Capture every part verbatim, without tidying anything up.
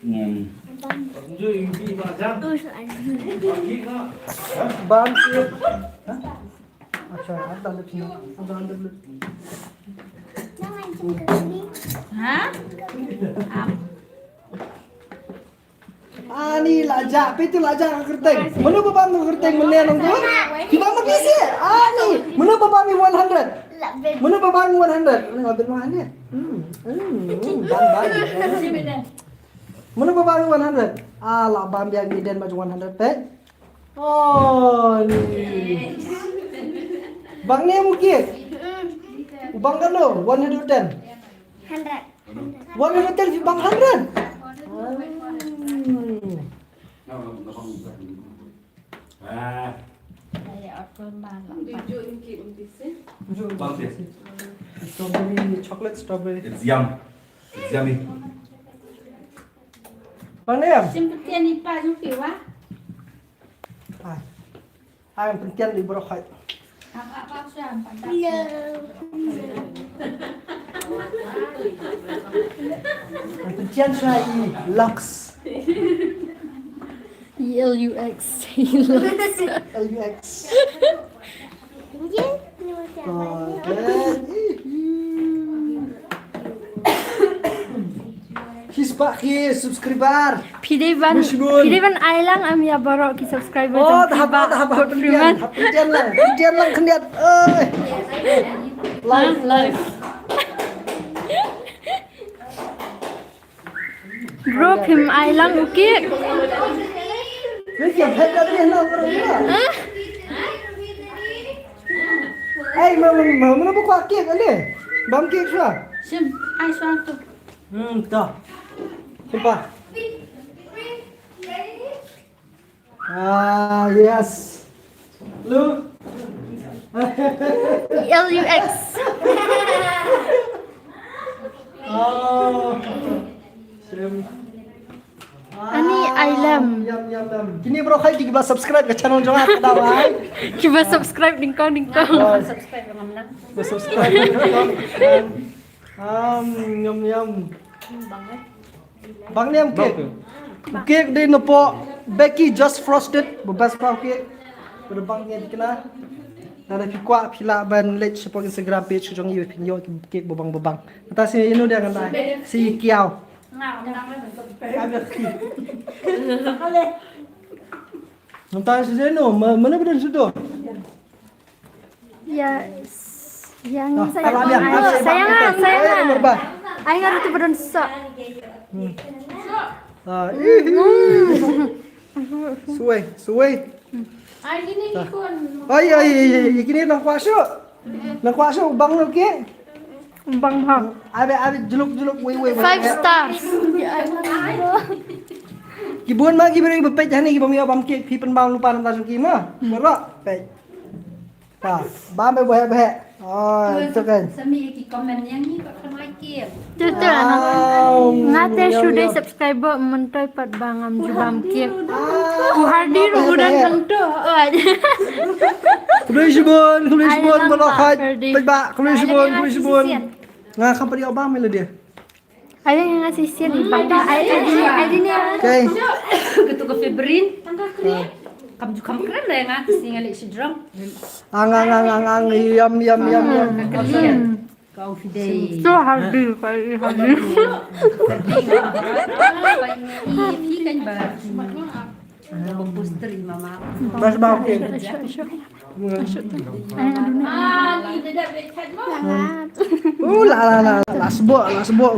Hmm. Bam sih. Hah? Acha, ada lagi sini. Ada, ada lagi. Ha? Am. Ani la jah, phi tu la jah ka kyrteng. Mano ba bam ka kyrteng mynne nong tu? Phi bam ma phi seh. Ani, mano ba bam i one hundred? Mano ba bam i one hundred? Ni abin ma ni. Hmm. Hmm. Hmm. Bam, bam. Mano ba bam i one hundred? Ah, la bam biang i den ba one hundred phi. Oh, ni. Bang ne mu kek? U bang kano? One hundred ten. Hundred. One hundred ten, phi bang hundred. Hmm. Ah. Strawberry, chocolate strawberry. It's yum. It's yummy. Bang ne yam? Sim pyntian i pa jong phi wa? Ai. Ai, pyntian i baroh khoit. Pyntian sha i Lux. E L U X. Lux. L U X. His back here, subscriber. Phi dei ban, phi dei ban ai lang em ïa baroh ki subscriber. Oh, jong phi, hap, hap, hap, pyntian lang, pyntian lang khyndiat. Oi. Live, live. Bro, phim ai lang u kek. Ni ki phet da ni na. Hah? Ai, ma, ma, ma, ma, ba kwah kek ale. Bam kek shuwa. Shim, ai shuwa tu. Hmm, ta. Kumpa. Ah, yes. Lu. L U X. Oh. Shim. Ani Ailam. Yam, yam, yam. Kini baroh khoit kiba subscribe ka channel jong nga ka daw ai. Kiba subscribe ding kong ding kong. Ba subscribe. Am, yam, yam. Bang ne em kek? Kek dei na pdeng Becky Just Frosted, ba best pa kek. Ba bang ne kena. Lada phi kwah phi lah ban leit shapoh Instagram page jong i phin ïoh kek ba bang ba bang. Kata si ino dia kata si kiau. Nta shi zeno, ma, mana ba don sudo? Ya, yang saya, saya, saya. Ai nga rutu ba don sa. Suwei, suwei. Ai, ai, ai, ai, kini nang kwah shuh. Nang kwah shuh bang, okay? Bang ha. Abi, abi, juluk, juluk, wei, wei, wei. Five stars. Ki bun ma ki briew ba peit hangne ki bym ïoh bam kek, phi pynbam lypa na bynta jong ki ma. Baroh peit. Ha, bam ba heh ba heh. Oh, tu kan. Sa mih ki comment yang ni ba kena kek. Tu tu. Nga te shu dei subscriber, myntoi pat ba ngam ju bam kek. U Hardi ruh u dang tang tu. Khublei shibun, khublei shibun, ba la khat. Peit ba, khublei shibun, khublei shibun. Nga kam pat ïoh bam ïa lade. Ai nga shisien i bang. Ai, ai, ai, ai, ni. Okay. Katu ka Febrin. Kam ju kam kren da nga, kasi nga leh shi drum. Ang, ang, ang, ang, ang, yum, yum, yum, yum. Ka kren. Kau fidei. So Hardi, kai Hardi. Bas bau ke. Ah, ni dah dah chat mah. Oh, la, la, la, la sebok, la sebok.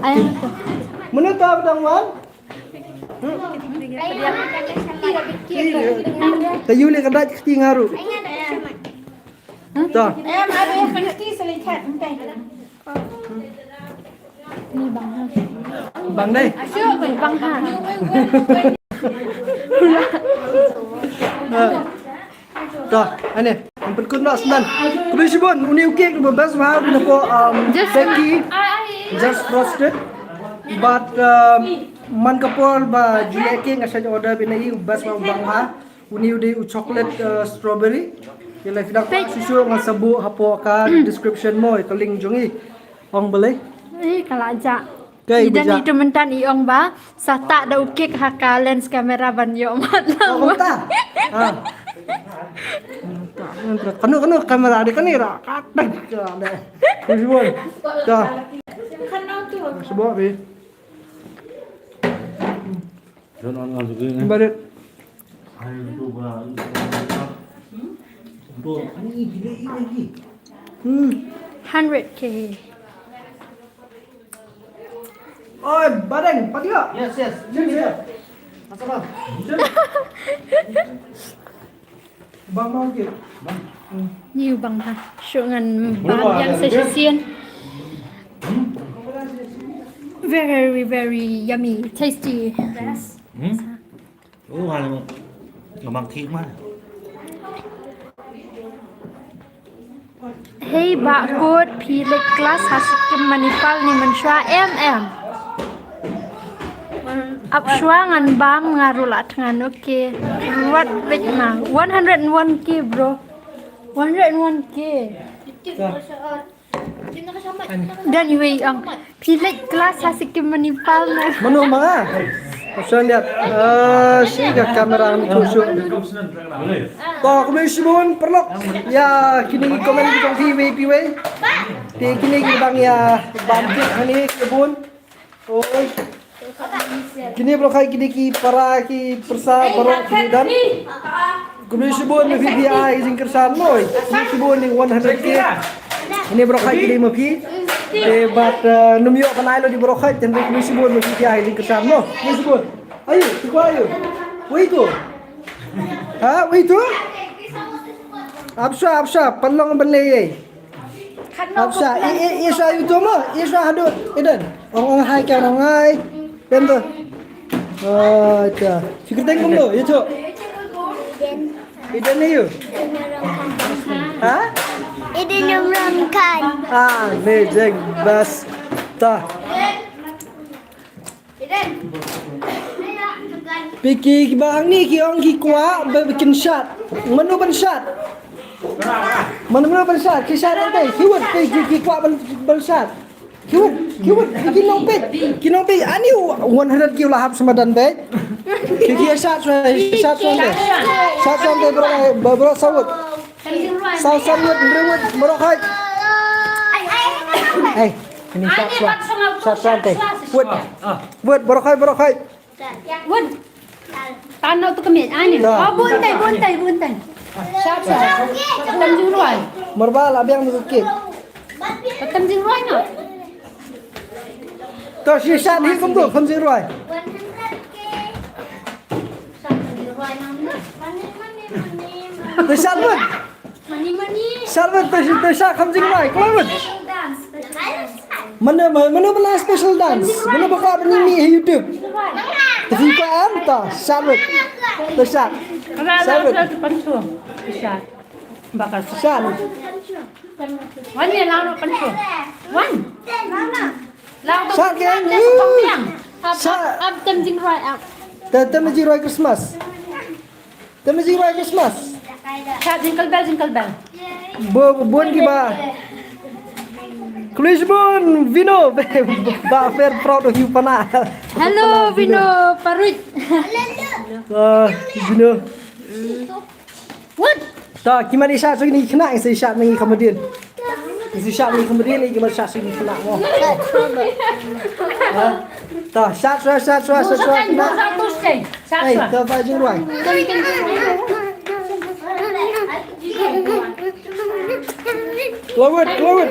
Mana tu abang wan? Tayu ni kadang kita ngaruh. Dah. Em, ada yang pasti selesai. Ni bang ha. Bang dei. Asyik bang ha. Dah, ane. Yang penting nak senang. Khublei shibun, uni u kek ba best bha, uni ko, um, Becky, just roasted. But, um, man ka por ba ju leh kek nga shait order bad uni u best bha u bang ha. Uni u dei u chocolate, uh, strawberry. Ïa lada phi dang kwah shuh shuh ngan sa buh hapoh ka description mo, ïa ka link jong i. Ong balei? Eh, ka la jah. Kai, ida ni tu mentan i ong ba sa tak da u kik ha ka lens kamera ban ïoh mat lang. Oh, ta. Ah. Kanu, kanu kamera di kani ra. Katak ka de. Kusibuan. Ta. Sebab bi. Don't on on screen. Barit. Ayo tu ba. Tu. Ani bila ini lagi. Hmm. Hundred K. Oi, Badeng, patia. Yes, yes. Sini, sini. Asal bang. Bang mau ke? Bang. Ni u bang ha. Shu ngan bang yang session. Very, very yummy, tasty. Yes. Hmm? Oh, hal ngamang thik ma. Hei, ba kut phi leit klas ha Sikkim Manipal ni mynshuwa em em. Ap shuwa ngan bam nga ruh la tngan, okay. Ruat bit ma. One hundred and one K, bro. One hundred and one K. Dan iwei ong phi leit klas ha Sikkim Manipal na. Mano ma? Pasal dia. Eh, si ka kamera ni khusyuk. To, khublei shibun paralok. Ïa kine ki comment ki jong phi iwei pa iwei. Te kine ki bang ïa bam kit hani shibun. Oi. Kine baroh kine ki para ki pyrsa baroh kine dan. Khublei shibun ma phi phi ai jingkyrshan mo. Khublei shibun ïa one hundred K. Kine baroh kine ma phi. Te bad, eh, nym ïoh ban ai lo di baroh kine, khublei shibun ma phi phi ai jingkyrshan mo. Khublei shibun. Ayo, tu ayo. Wei tu. Ha, wei tu. Apsa, apsa, pan long ban lei. Apsa, i, i, i sa yu tu mo, i sa hadu, i dan. Ong, ong hai kya ong hai. Pem tu. Oh, itu. Fikir tengok tu, itu. I dan ni yu. Ha? I dan Imran Khan. Ah, ni jeng bas. Ta. Phi ki, ki ba hangne ki ong ki kwah ba, ba kin shad. Mano ban shad? Mano, mano ban shad? Ki shad nangtai. Ki wut, ki, ki, ki kwah ban, ban shad. Ki wut, ki wut, ki nongpeit. Ki nongpeit. Ani one hundred ki la hap sha madan beit. Ki, ki shad, shad, shad, shad nangtai. Shad, shad nangtai, bro, bro, bro, sa wut. Sa, sa wut, bro, wut, bro, hai. Hey. Ini sat sat. Sat sat teh. Wut. Wut, baroh kai, baroh kai. Wut. Tano tu kemit. Ani. Oh, buntai, buntai, buntai. Sat sat. Tam jingruai. Marbal, abiang tu kit. Tam jingruai no. Tu si sat hi kum tu, tam jingruai. Tu sat wut. Mani, mani. Shalwat, tu, tu sha kham jingmai, khlaiwat. Mano, mano, mano ba la special dance? Mano ba ka ba ngi mih ha YouTube? Te phi kwah em, ta, shalwat. Tu sha. Shalwat. Sha. Wan ïa lang no pan shu. Wan. Lang no. Sha ke ni. Sha. Ap, ap, tem jingrwai ap. Tem, tem jingrwai Christmas. Tem jingrwai Christmas. Sha jingle bell, jingle bell. Bo, bun ki ba. Khublei shibun, Vino. Ba, very proud of you, pana. Hello, pana, Vino. Vino Parut. Ah, Vino. What? Ta, ki mari sha sha ni khynnah, sa sha ni comedian. Sa sha ni comedian, ki mari sha sha ni khynnah mo. Ha? Ta, sha sha sha sha sha sha. Hey, ta ba jingruai. Klawit, klawit.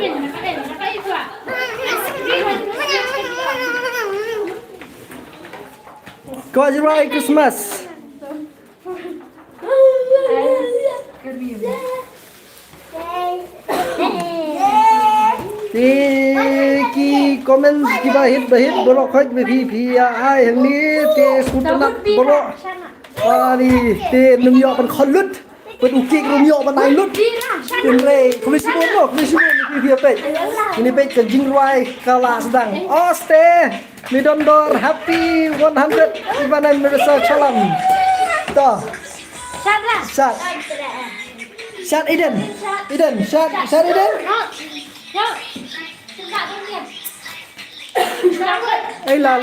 Ka jingruai Christmas. Te ki comments kiba hit ba hit baroh khoit ba phi phi ïa ai hangne te sngewtynnat baroh. Ani te nym ïoh ban khot lut. Ban u kik nym ïoh ban ai lut. Hynrei khublei shibun mo, khublei shibun phi phi ïa peit. Ini peit ka jingrwai ka la sdang. Oste. Ni don dor happy one hundred Ivan and Marissa Chalam. To. Shot lah. Shot. Shot Eden. Eden, shot, shot Eden. Shot. Shot. Ei, la,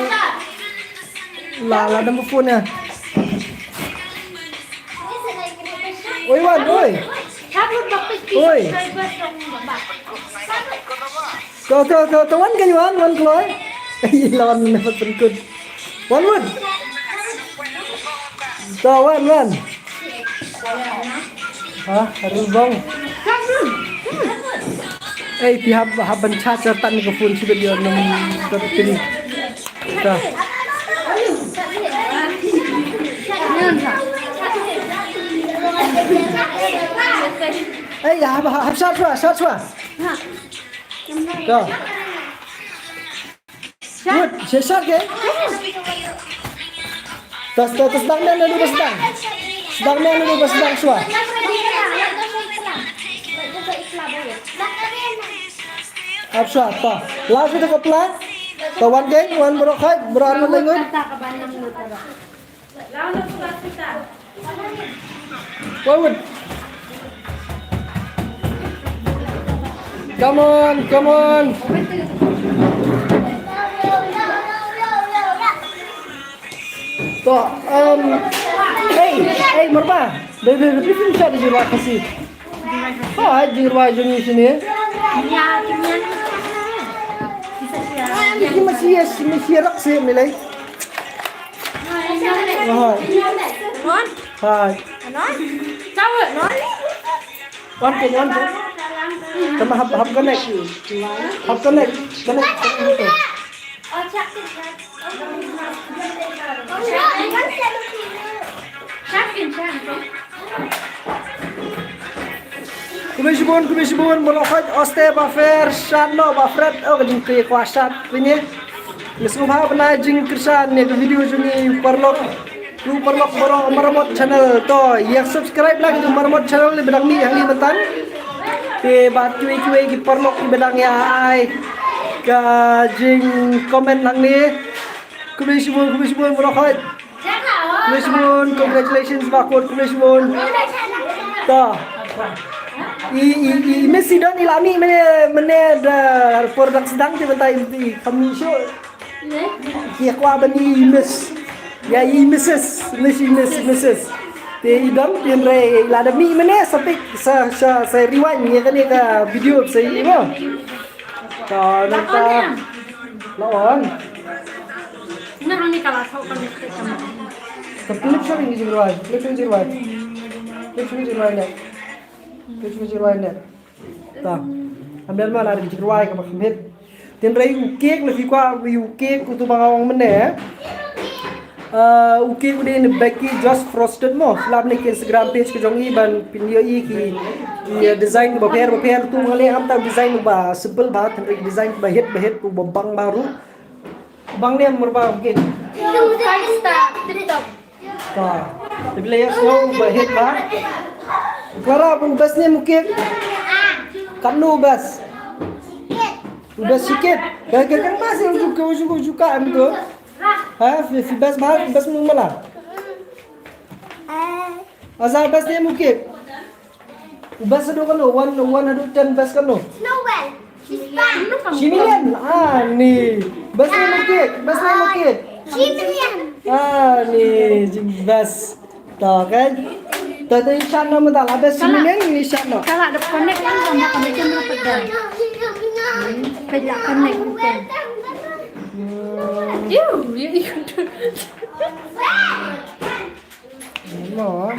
la, la number phone ïa. Oi, Wan, oi. Oi. To, to, to, to, wan kan wan, wan kloi. Ei, la wan na pat pynkut. Wan, wan. To, wan, wan. Ha, rubong. Ei, phi hap, hap ban charge tan ka phone, sibit ïa nang battery. Ta. Ei, hap, hap, hap charge shuwa, charge shuwa. Ta. Good, shisha ke? Tas, tas, tas, sdang ne, ne, ne, sdang. Sdang ne, ne, ne, sdang shuwa. Ap shuwa, ta. Last bit ka pla. Ta wan ke, wan bro khai, bro ar mo lengun. Forward. Come on, come on. To, um, hey, hey, Marba. Dei, dei, dei, phi shah da jingrwai Khasi. Ha, jingrwai jong ngi shane. Ki ma shi, ma shi rak se me lei. Hai. Hai. Wan ke, wan ke. Tama hap, hap connect. Hap connect. Connect. Khublei shibun, khublei shibun, mano khot oste ba fer, shat no ba fret, oh, ka jingkyrpad shat, pynïa. Ngi sngewbha ban ai jingkyrshan ïa ka video jong ngi paralok. Ïa u paralok baroh Marmot Channel, to ïa subscribe la ïa u Marmot Channel, lei ba dang mih hangne mynta. Te bad kiwei kiwei ki paralok kiba dang ïa ai ka jingcomment hangne. Khublei shibun, khublei shibun baroh khot. Khublei shibun, congratulations ba khot, khublei shibun. To. I, i, i, i miss i don i la mih mynne, mynne da por dang sdang te mynta i, i kam mih shuh. Ki kwah ban i miss. Ïa i misses, miss i miss, misses. Te i don, te hynrei i la da mih mynne sa peit, sa, sa, sa rewind ïa kane ka video sa i mo. Ta nangta la on. Nga ni ka la thok ka ni ka. Ka clip shot ngi jingrwai, clip shot ngi jingrwai. Clip shot ngi jingrwai ne. Clip shot ngi jingrwai ne. Ta. Amel ma la ri jingrwai ka ba khmit. Tynrai u cake la phi kwah u cake u tu ba nga ong mynne. Ah, u cake u dei na Becky Just Frosted mo. Lap ne ki Instagram page ka jong i ban pynïoh i ki, ki design ba pher ba pher tu nga le am ta design ba simple ba tynrai design ba hit ba hit ba bang baru. Bang ne mur ba u cake. Five star, tip top. Ka. Te phi la ïa sngew ba hit ba. Clara, bun best ne u cake. Katno best? U best sikit. Ka ka kan mas u ju ka u ju ka ju ka am ko. Ha, phi phi best ba, best mu mala. Asa best ne u cake. Best do kano, one, one haduh ten best kano? Snowball. Shi million. Ah, ni. Best ne mukit, best ne mukit. Shi million. Ah, ni, jing best. To kan? To to insha Allah mata lah best shi million ni insha Allah. Kalau ada connect kan sama connect kan dapat dah. Pejak connect bukan. Hmm. Iu, iu, iu. Mo.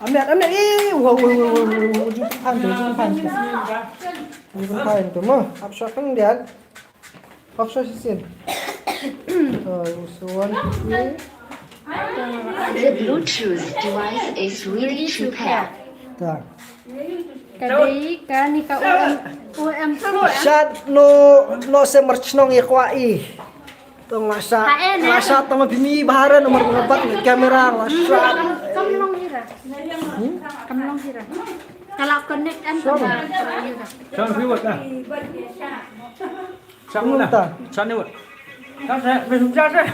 Amet, amet. Eh, wow, wow, wow, wow, wow, wow. Ju pan tu, ju pan tu. Ju pan tu mo. Hap shot kan dia. Hap shot sisin. Oh, so one, two, three. The Bluetooth device is ready to pair. Ta. Ka dei kane ka U M, U M. Shot no, no se marchnong ye kwa i. Tong la shot. Hae, ne? La shot tong pimi bahara nomor berempat ni kamera la shot. Kam, kam long hira. Hmm? Kam long hira. Kalau connect kan sama hira. Shot view ta. Shot ni ta. Shot ni. Ta sa, bisa shot sa.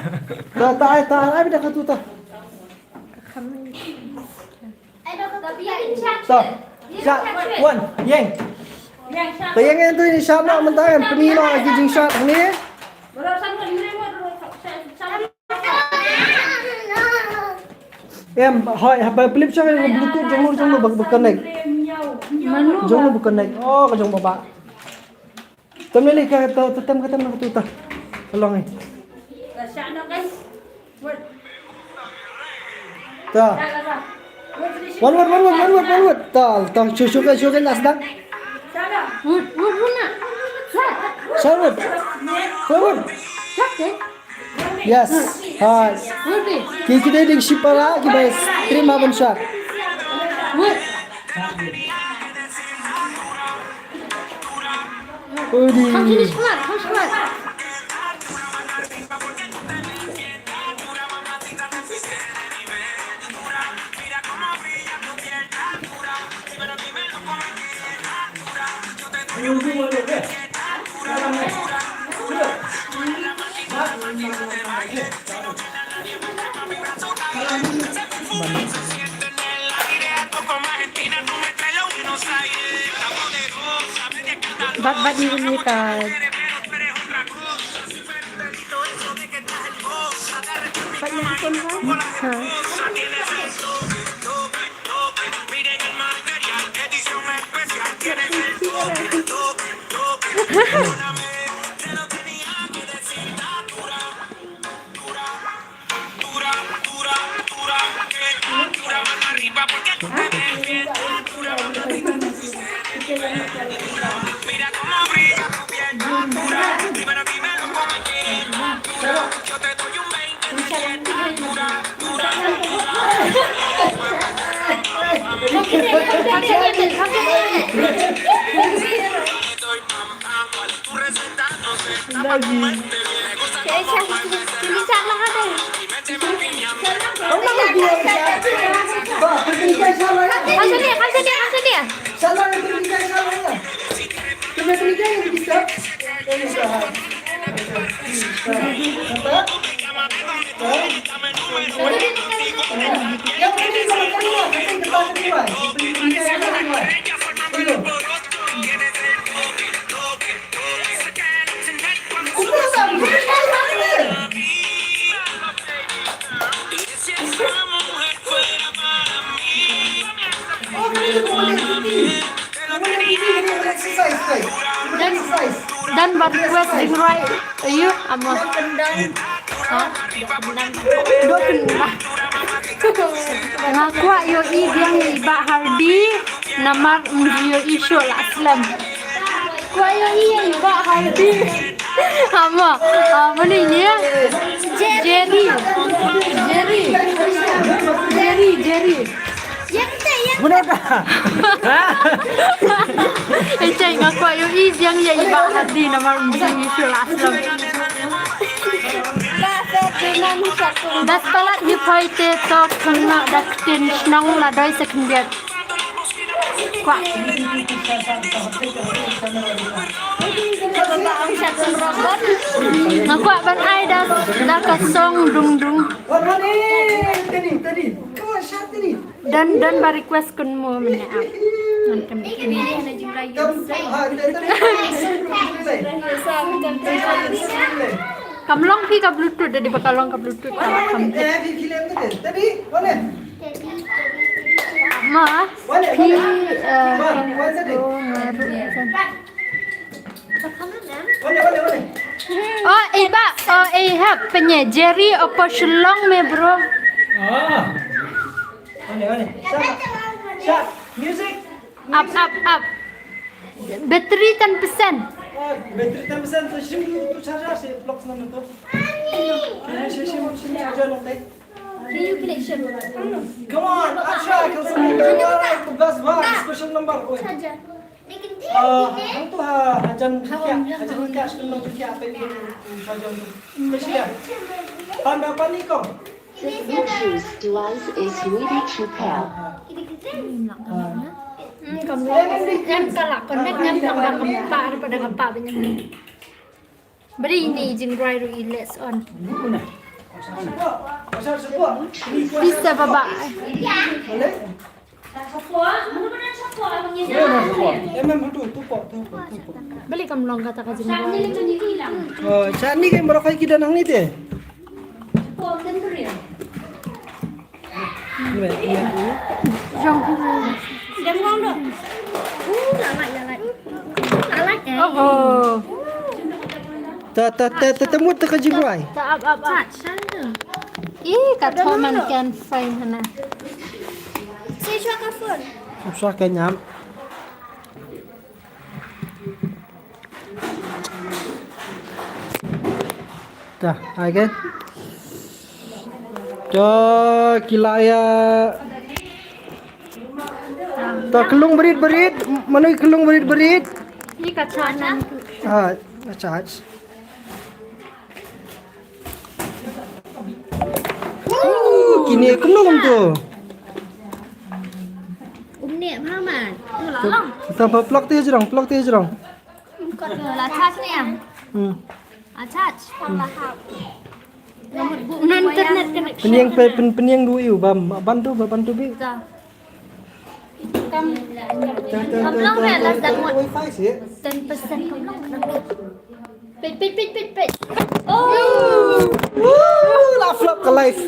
Ta, ta, ai, ta, ai, bida katu ta. Kam. Stop. Shot. One. Yang. Te ïa ngin tu ini shot noh mynta kan, pyni noh ki jingshot hangne. Em, hoi, haba Philip shot ka Bluetooth jong u, jong u ba, ba connect. Jong u ba connect. Oh, ka jong baba. Tam ne li ka, ta, ta, tam ka, tam ka tu ta. Ka long ni. Ta. One word, one word, one word, one word. Ta, ta, shu, shu ka, shu ka, last dah. Word, word, word na. Shot. Shot word. Forward. Shot, eh? Yes. Hai. Word, eh? Ki, ki dei ding shipara, ki bai stream haban shot. Word. Udi. Kham sini shklat, kham shklat. Bat bat ni ni ka. Bat ni kon ha. Ha. Dan, dan ba request jingrwai. Ayu, amo. Ha? Nga kwah ïohi biang ïa i Bah Hardy namar ym ju ïohi shuh la slem. Kwah ïohi ïa i Bah Hardy. Amo, amo ni ni. Jerry. Jerry. Jerry, Jerry. Mano da? Ejai nga kwah ïohi biang ïa i Bah Hardy namar ym ju ïohi shuh la slem. Best ballad ngi poi te to khynnah da ktien shnong la doi sa khyndiat. Kwah. Nga kwah ban ai da, da ka song dung dung. Don, don ba request kynmaw mynne ap. Ngan kynmaw. Kam long phi ka Bluetooth, da dei ba ka long ka Bluetooth ka la kham. Ma, phi, eh, oh, eh, ba, oh, eh, hap, pynïa Jerry, opo Shillong me, bro. Ah. One, one. Shut, shut. Music. Up, up, up. Battery ten percent. Ah, battery ten percent. So, shim tu charger, si plug sana tu. Shim, shim, shim charger nanti. Come on, Akshay, come on. All right, the best one, special number. Oi. Ah, hangtu ha, hajan khia, hajan khia, shkul nong khia, pe ni, hajan tu. Pe shia. Pan ba pan ni kong. This Bluetooth device is ready to pair. Hmm, kam long. Ngam ka la connect, ngam ka ba ngam pa, ba ngam pa ba ngam. Bri ni jingrwai ruh i leh on. Pisa baba. Beli kam long kata ka jingwan. Oh, sa ni kan barokai kita nang ni te. Jong. Dem wang dong. Uh, lalai, lalai. Lalai, eh. Oh. Ta, ta, ta, ta, ta mut ta ka jingwai. Ta ap, ap, ap. Ih, ka thoh man kan fine hana. Si shwa ka phone. Shwa ka nyam. Ta, ai ke. Ta, ki la ïa. Ta, kyllung barit barit, mano ki kyllung barit barit. Ni ka charge nan. Ah, ka charge. Oh, kine kumno kumto. Kumne, Mama. Tu la long. Ta, plug te jrong, plug te jrong. Ka la charge ne em? Hmm. A charge. Nan internet connection. Pynïeng pe, pyn, pynïeng du ïu bam, ban tu, ban tu bi. Kam long ne, less than what? Wifi sih. Ten percent kam long. Peit, peit, peit, peit, peit. Oh. Woo, la flop ka live.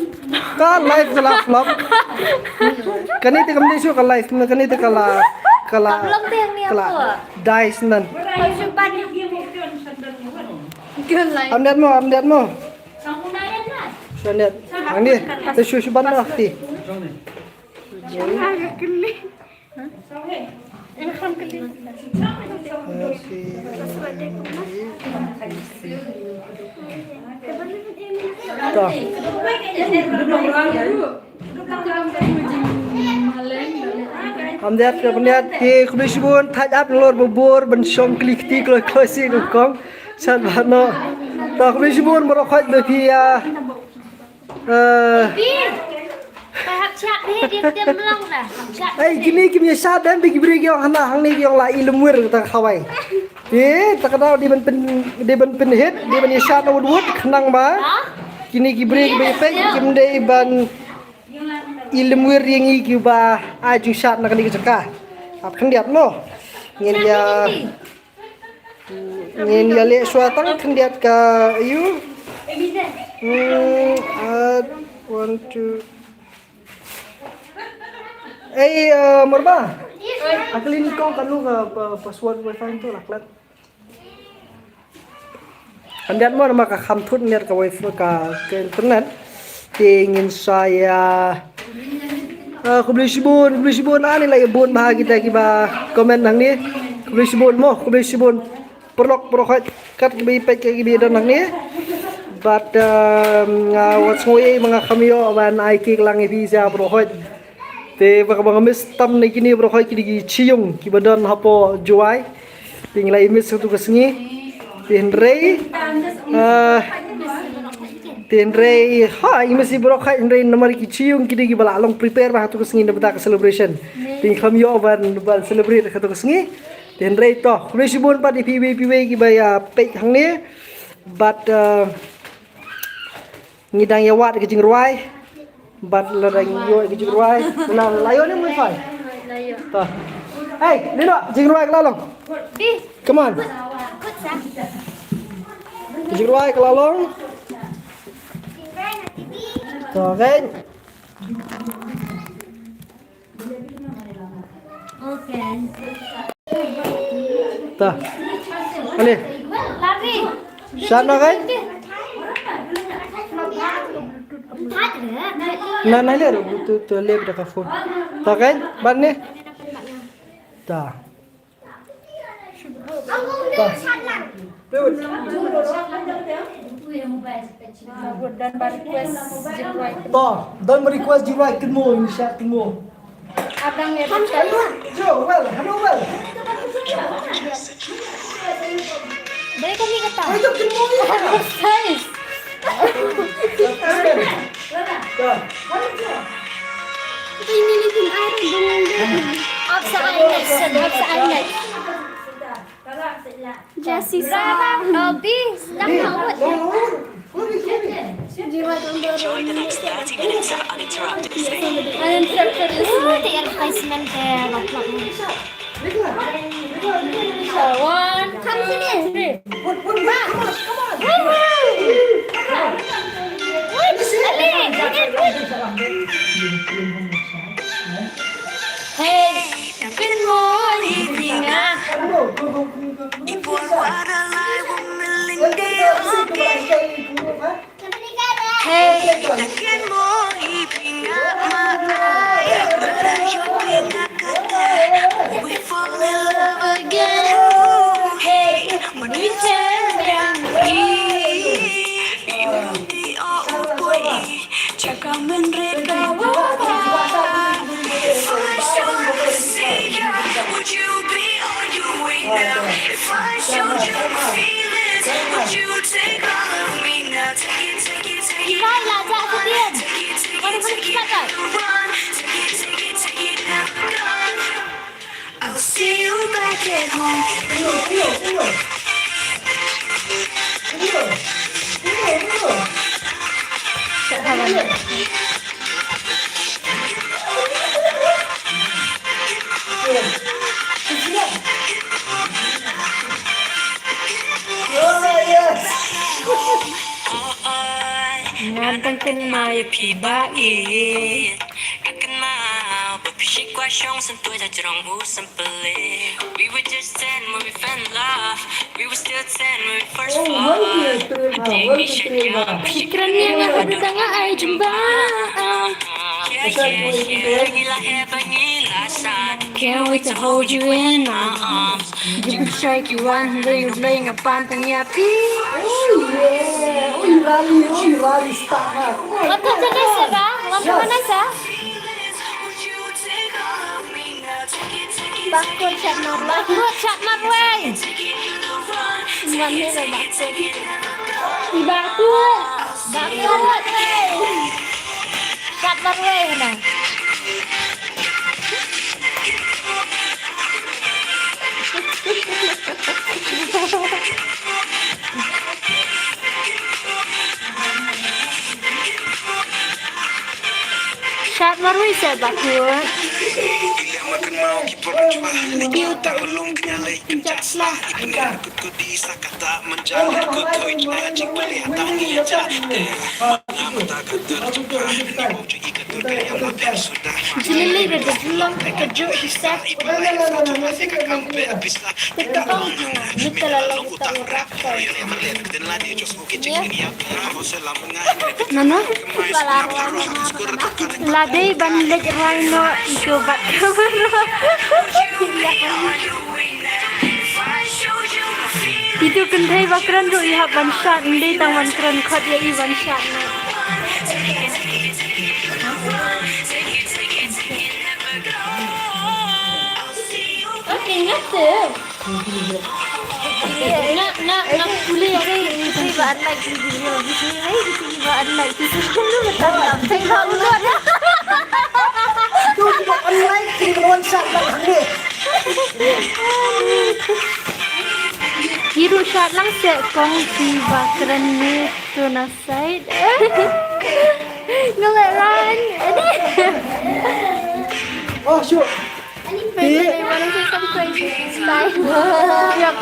Ka live ka la flop. Kane te kam dei shuh ka live, kane te ka la, ka la, ka la. Dice nan. Am dat mo, am dat mo. Shu dat. Ang ni, te shu shu ban lah ti. Ta. Am dat, am dat, te khublei shibun, thait ap nalor babur, ban shong kli kti kloi kloi sih nyngkong. Sat ba no. Ta khublei shibun, baroh khoit ba phi ïa. Eh. Ei, kine kim ïa shad dem, ba ki briew ki ong hana, hangne ki ong la i lymwir ta khawai. Te, ta ka daw dei ban pyn, dei ban pynhit, dei ban ïa shad na wut wut, khnang ba. Kine ki briew kiba ïa peit, kim dei ban i lymwir ïa ngi kiba ai jingshad na kane ka jaka. Ap khyndiat mo. Ngin ïa, ngin ïa leh shuwa tang khyndiat ka ïu. Hmm, uh, one, two. Ei, uh, Morba. Aklin kong kanu ka pa-, password wifi tu lah klat. Khyndiat mo namar ka kham thut niat ka wifi ka, ka internet. Te ngin sa ïa. Ah, khublei shibun, khublei shibun, ani la ïa bun bha kita kiba comment hangne. Khublei shibun mo, khublei shibun. Paralok, paralok hoi, kat kiba ïa peit, kat kiba ïa don hangne. Bad, um, nga wat sngew ei ma nga kham ïoh ban ai kek lang ïa phi sa paralok hoi. Te ba kaba nga miss tam na kine baroh kine ki shyieng kiba don hapoh Jowai. Te ngi la i miss ha tu ka sngi. Te hynrei, ah, te hynrei, ha, i miss i baroh hynrei namar ki shyieng kine kiba la long prepare bha ha tu ka sngi na bynta ka celebration. Te ngi kham ïoh ban, ban celebrate ha tu ka sngi. Te hynrei to, khublei shibun pat ïa phi iwei pa iwei kiba ïa peit hangne. Bad, ah, ngi dang ïa wad ka jingrwai. Bad la dang ïoh ka jingrwai. La, la ïoh ne mo wifi. Ta. Hey, Lino, jingrwai ka la long. Come on. Ka jingrwai ka la long. Ta, okay. Ta. Ale. Shad noh kai? Na, na le ru tu, tu le da ka phone. Ta kai? Ban ne? Ta. To, don ba request jingrwai kynmaw, in sha kynmaw. Abang ya. Jo, well, hello, well. Dai kami kata. Ayo, kynmaw. Size. Ito yung nilitin ay, ito yung nilitin. Up sa I next, up sa I next. Jessica. Robbie, stop na ulit. Enjoy the next thirty minutes of uninterrupted listening. Uninterrupted listening. Te advertisement te batlak. One, come sini. Three. Hey, good morning, Pina. Hey, we fall in love again. Hey, when we turn down the key, you and me are old boy. Check out Madrid, go. If I showed you the sea, would you be on your way now? If I showed you my feelings, would you take all of me now? Take it, take it, take it. Right, like that again. Take it, take it, take it, never run. Take it, take it, take it, never gone. I'll see you back at home. Ngan tang kynmaw ïa phi ba ïeit. Ka kynmaw ba phi shu kwah shong san tuid ha jrong u san pele. We were just ten when we fell in love. We were still ten when we first fall. Phi kren ïa nga haduh da nga ai jingbam. Yeah, yeah, yeah. Ngi la heh bad ngi la sah. Can't wait to hold you in my arms. Jingpynshoi ki wan hynrei U Blei nga pan tang ïa phi. Oh yeah, oh Rani, oh Rani star ha. Wat ka janai sa ba? Wat ka janai sa? Bakut shad marwei. Bakut shad marwei. Wan ni ba bakut. I bakut. Bakut wei. Shad marwei na. Shad marwei se bakut. Kiu ta ulung knya lei. Jilili re de jilong ka ju hisap. Tentang kita la long ta urap. Nana? La dei ban leit rwai noh ito bad kamera. Ito kynthei ba kren ruh i hap ban shad, ym dei tang ban kren khot ïa i ban shad noh. Okay, ngam tip. Nga, nga, nga pule ïa ki, ki ba unlike ki video, ki ba unlike ki. Thank you. Tu ki ba unlike ki ba one shot ba ni. Ki ruh shot lang se kong ki ba kren ni tu na side. Ngale ran. Oh, sure. Wait, wait, wanna say something? Bye. Yep.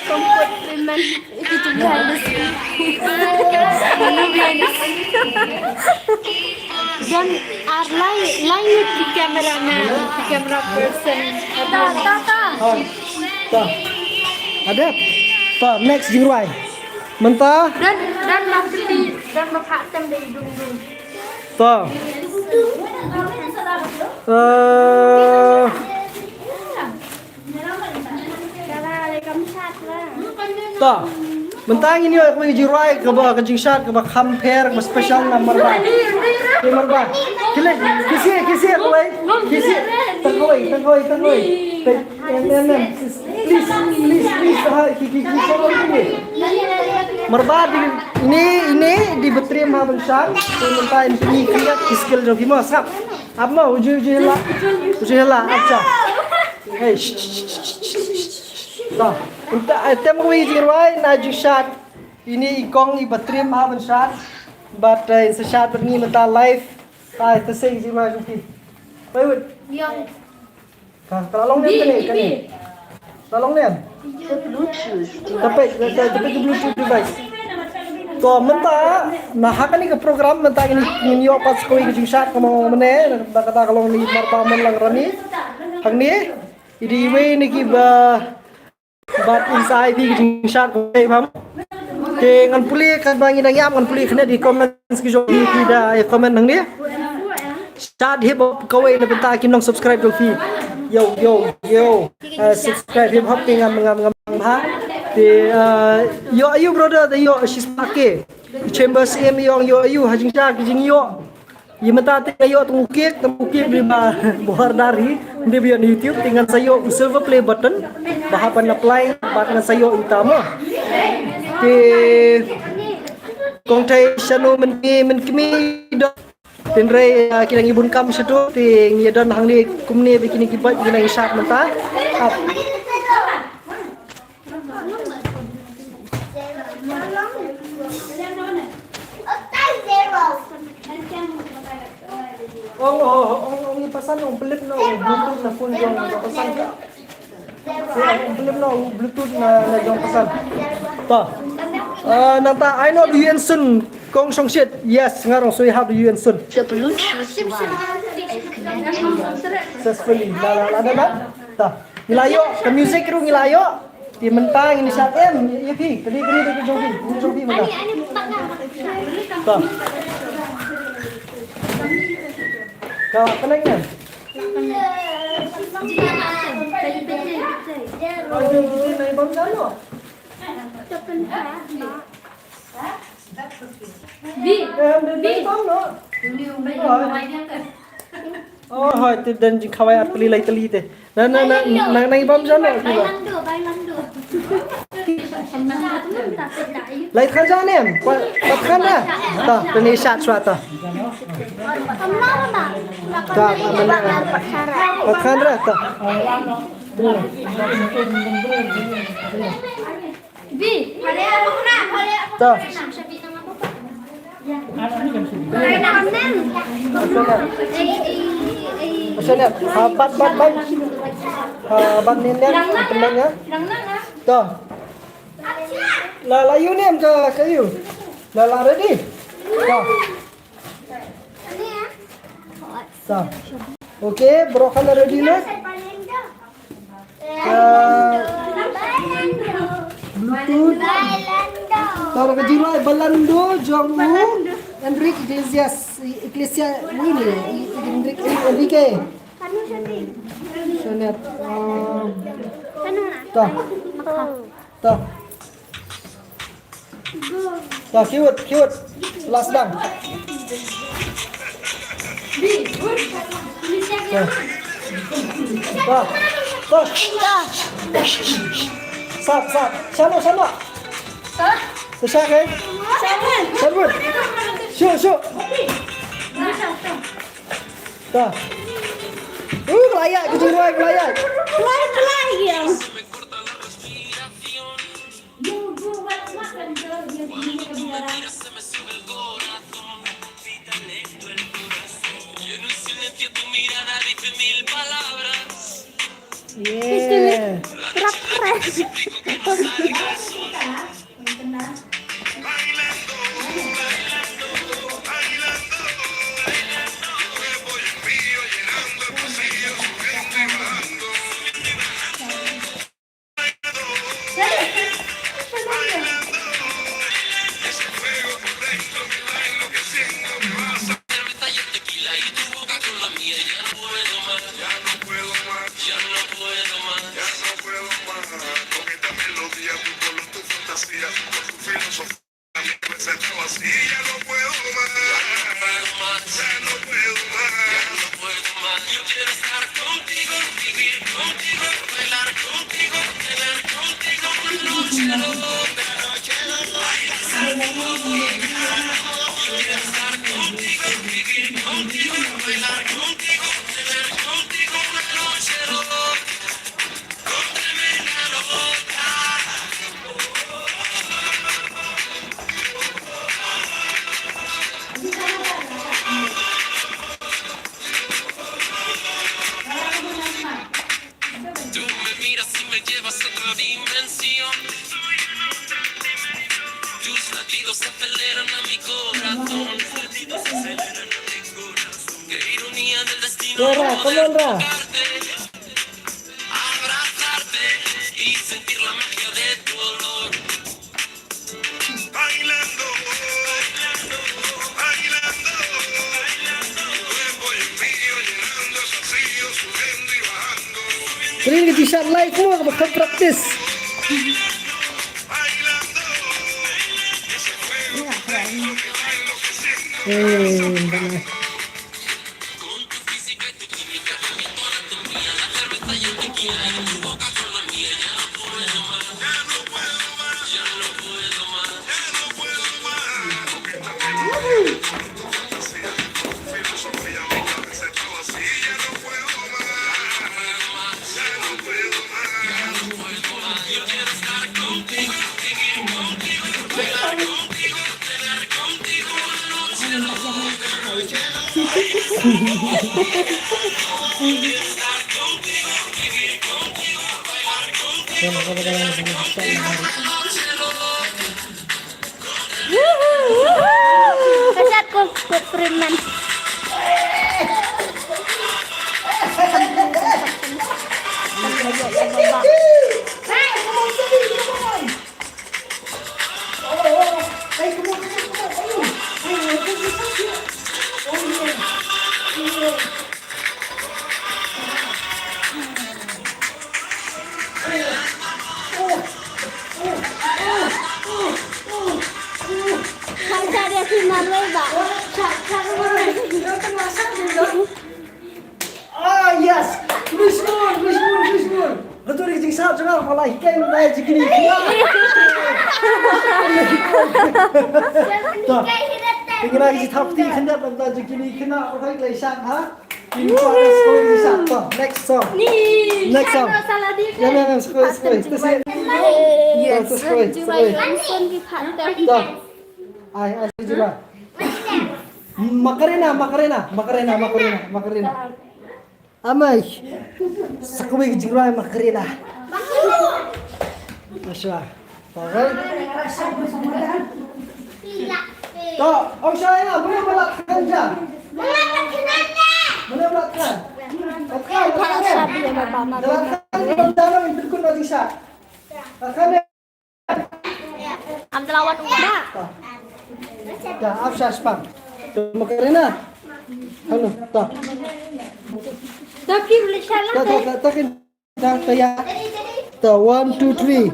Comfort women. Itu behind the scene. Manu behind the scene? Dan ar lai, lai ni ki cameraman, ki camera person. Ta, ta, ta. Ha. Ta. Ada. Ta, next jingrwai. Mynta. Dan, dan lah keti, dan ba phah tem dei dung dung. To. Eh. To. Mynta ngin ïoh ïa ka jingrwai kaba, ka jingshad kaba kham pher, kaba special na Marbad. Ki Marbad. Kine, kisi, kisi kawei. Kisi. Tang kawei, tang kawei, tang kawei. Em, em, em. Please, please, please, ha, ki, ki, ki, ki, ki. Marbad, ine, ine, dei ba triem ha ban shad. Te mynta ine ki, ki, ki skill jong ki mo, sngap. Ap mo, u ju, u ju hela. U ju hela, ap cha. Hey, shh, shh, shh. To, mynta, eh, tem kawei jingrwai, na ju shad. Ine i kong i ba triem ha ban shad. Bad, eh, sa shad bad ngi mynta live. Ai, te sing ji ma jong phi. Wait, wait. Ka, ka la long ne kane, kane. Ka la long ne. Ka peit, ka, ka, ka peit ka Bluetooth device. To mynta, na ha kane ka program mynta ngin, ngin ïoh pat sa kawei ka jingshad kaba mynne, ba kata ka long na i Marba Manlang Rani. Hangne, i dei iwei na kiba Bad in sa ai phi ka jingshad kawei, paham. Te ngan pule, katba ngi dang ïam ngan pule khyndiat ïa ki comments ki jong phi, phi da ïa comment nangne. Shad hip hop kawei na bynta ki nong subscribe jong phi. Yo, yo, yo. Eh, subscribe hip hop te ngam, ngam, ngam bha. Te, eh, ïoh aïu brother, te ïoh shisha ke. Chambers M ïoh, ïoh aïu ha jingshad ki jingïoh. Ïa mynta te nga ïoh tang u cake, tang u cake ri ba Bohar Dari, ri ba ïoh na YouTube, te ngan sa ïoh u silver play button, ba hap ban apply, bad ngan sa ïoh ita mo. Te kong thei shano men ki, men ki mi do. Tynrai, ah, ki dang ïa bun kam shato, te ngi ïa don hangne kumne ba kine ki bait ngi nang ïa shad mynta. Ah. Ong, ong, ong, ong, ong, pasan, ong, Philip, no, ong, Bluetooth na phone jong, ong, pasan. Ong, Philip, no, ong, Bluetooth na, na jong, pasan. Ta. Ah, nangta, I know you and soon, kong shong shit. Yes, nga rong sui hap you and soon. The Bluetooth device is connected. Successfully. La, la, la, la, la. Ta. Ngi la ïoh, ka music ruh ngi la ïoh. Te mynta ngin shad em, ïa phi, kali kali da ka jong phi, ka jong phi mynta. Ta. Ka connect ne? Ayo, kita naik bang jalo. Bi, bi. Oh, hoi, te don jingkhawai ar tylli lai tylli te. Na, na, na, na, na, bam jano, te ba. Bailando, bailando. Lai khan jane, pa, pa khan da. Ta, te ne shat swa ta. Ta, ta, pa khan da, ta. Ta. Sene. Ha, bat, bat, bat. Ha, bat ne, ne. Tendang, ya. Ta. La, la, you name ka, ka you. La, la, ready? Ta. Ta. Okay, bro, kane ready ne? Ka Bluetooth. Tara ka jingrwai Bailando jong u Enrique Iglesias, Iglesias, ini, Enrique, Enrique. Sonet. Ta. Ta. Ta, cute, cute. Last dang. Ta. Ta. Ta. Sat, sat. Shano, shano. Sasha, eh? Sharwood. Shu, shu. Ta. Uh, kelayat, kucing ruai kelayat. Kelayat, kelayat. Yeah. Ra, come on, Ra. Kren ka jingshad live mo kaba kham practice. Eh, Kasat ko, ko preman. Ah, yes. Rishmon, Rishmon, Rishmon. Hato ri jingshad jong nga, pala hikai na jingkini. To. Tingna ki thap ti khyndiat na jingkini khyndiat, pala klai shad ha. Next song. Next song. Ya, ya, ya, sekoi, sekoi. Yes. Sekoi, sekoi. Ai, ai, jula. Macarena, Macarena, Macarena, Macarena, Macarena. Amai. Sekoi jingrwai Macarena. Masha. Alright. To, ong shwa ïa, mano ba la kren ja? Mano ba la kren? Ba la kren, ba la kren. Ba la kren, ba la kren. Ba la kren. Am da la wan uba. To. To, ap shah shpang. To, Macarena. Hello, to. To, ki boleh salah, to, to, to, to, ki Ta, ta, ya. Ta, one, two, three.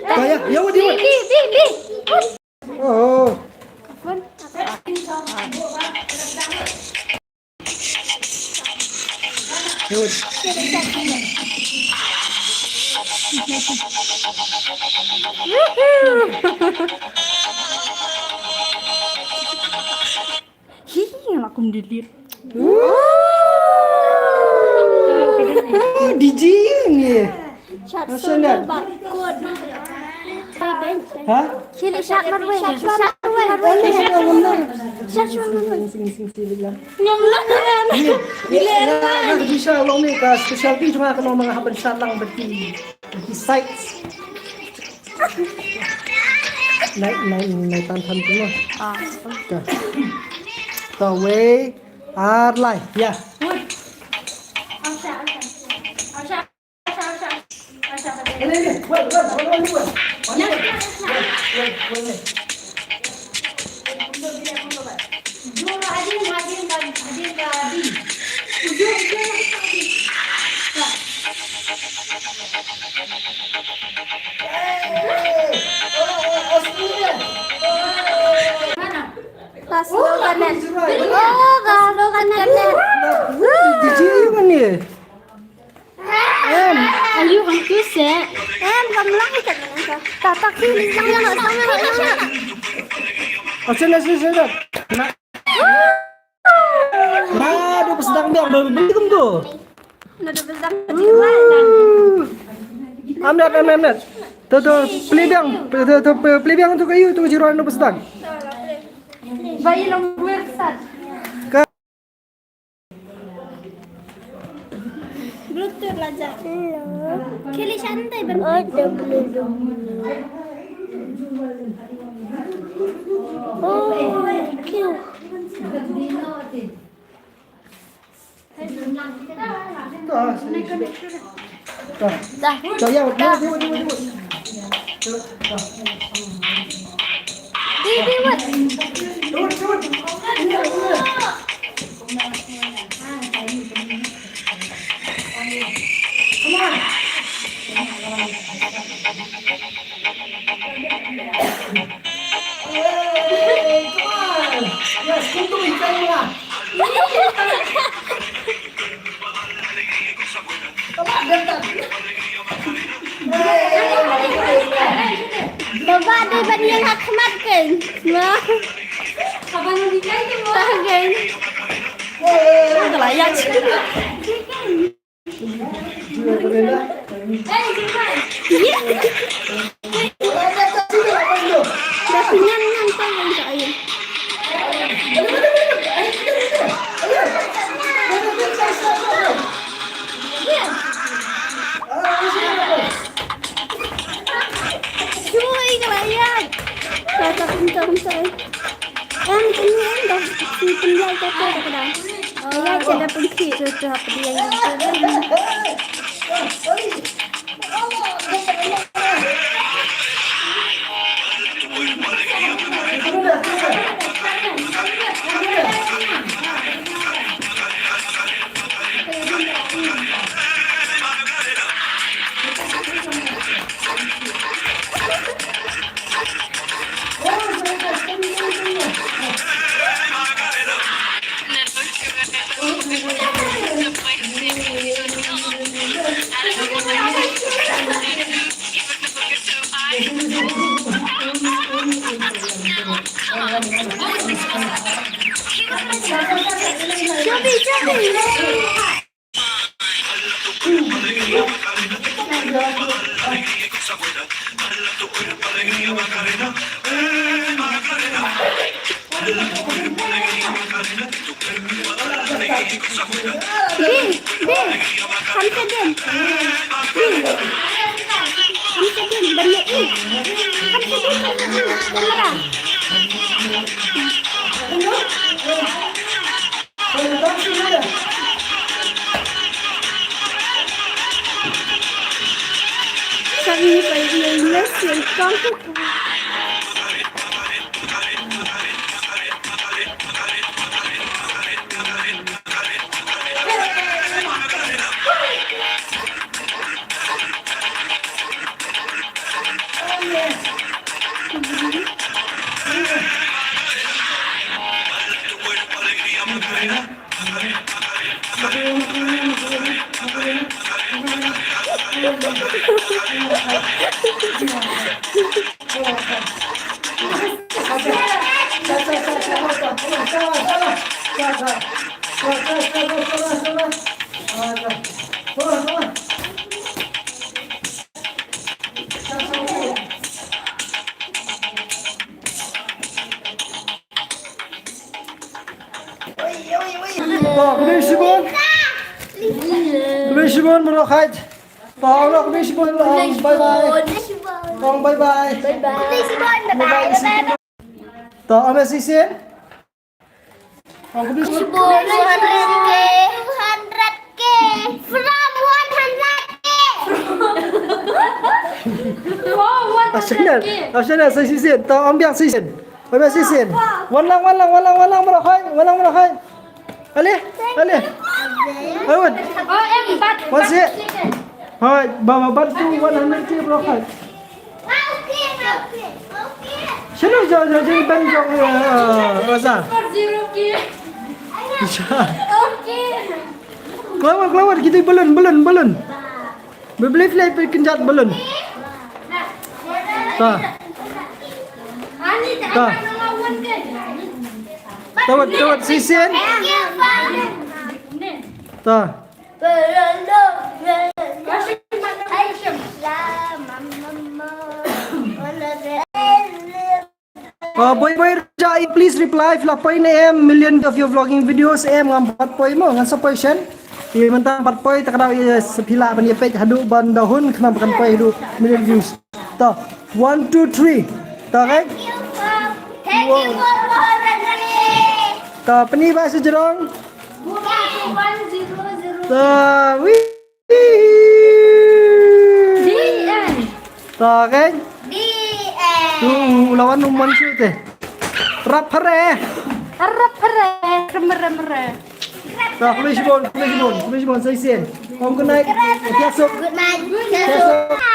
Ta, ya, ya, what do you want? Bi, bi, bi, bi. Oh. Ya, what? Hi, la kum delete. Oh, D J ni. Chat solo barcode. Ha? Sini chat marwei. Chat marwei. Chat marwei. Sing, sing, sing, sing, sing. Ngam lah. Ni, ni, ni, ni, ni, ni, ni, ni, special long ni, ka special pin cuma kena mengahap besar lang berarti. Besides. Nai, nai, nai tan tan tu lah. Ah. Ka. Tawei, ar lai. Ya. Wait, wait, wait, wait, wait. Pas lo kanen. Oh, pas lo kanen. Di ji ayu kan ni? Em, ayu kan tu se. Em, gamlang ikat mana ka? Tatak sini, gamlang, gamlang, gamlang. Asal, asal, asal. Na, na, do pas dang biang, do beli kum tu. Na do pas dang. Amnat, amnat, amnat. Tu, tu, peli biang, tu, tu, peli biang tu kayu tu jiran do pas dang. Bayi long wer sat. Ka Bluetooth la ja. Hello. Kheli shantai ban. Oh, the Bluetooth. Oh, cute. Dah. Dah, ya, ya, ya, ya, ya. Di, di, wat. Hey, come on. Yes, come to me, come on. Baba, dei ban ïeng ha khmat kein. Nah. Baba, nang ïeng ha khmat kein. Dah lah, ya. Ïa. Dah kenyang ngan tang ngan ka ain. Shuwa ka la ïaid. Ka ta pynta pynta. Em, em, em, dah si pynlait ka ta ka dang. Ïaid ka da pynkhih tu tu ha pynlait. Bin, bin, come to them. Bin, come to them, ban ïa ïeit. Come to them, come to them, camera. Sabi ni pa ïa ïa ïa. To, khublei shibun. Khublei shibun, mano khaj. To, ong khublei shibun, ong bye bye. Ong bye bye. Bye bye. Khublei shibun, bye bye. Bye bye. To, ong bye shisien. Ong khublei shibun. Two hundred K. Two hundred K. From one hundred K. Wow, one hundred K. Ashanan, ashanan, sa shisien. To, ong biang shisien. Ong biang shisien. Wan lang, wan lang, wan lang, wan lang, mano khaj, wan lang, mano khaj. Ale, ale. Awan. Oh, em, bat, wan bat shisien. Hai, ba, ba, bat tu one hundred K, mano khaj. Shano jo, jo, jo, ban jo, eh, Rosa. Four zero K. Okay. Klawat, klawat, kita balloon, balloon, balloon. Beli fly pe kynjat balloon. Ta. Ta. Tawat, tawat shisien. Ta. Uh, boi boi, ja, please reply. Phi la poi ne em million of your vlogging videos em, ngam pat poi mo, ngan sa poi shen. Ïa mynta pat poi, ta ka daw ïa sa phi lah ban ïa peit haduh ban da hun khnang ba kan poi haduh million views. To, one, two, three. To, okay? To pyni ba shu jrong. To wi. To kan. Tu lawan umon shu te. Rap hare. Harap hare. Remere mere. To khlei shibun, khlei shibun, khlei shibun sa shisien. Kong khnai. Kiasuk. Kiasuk.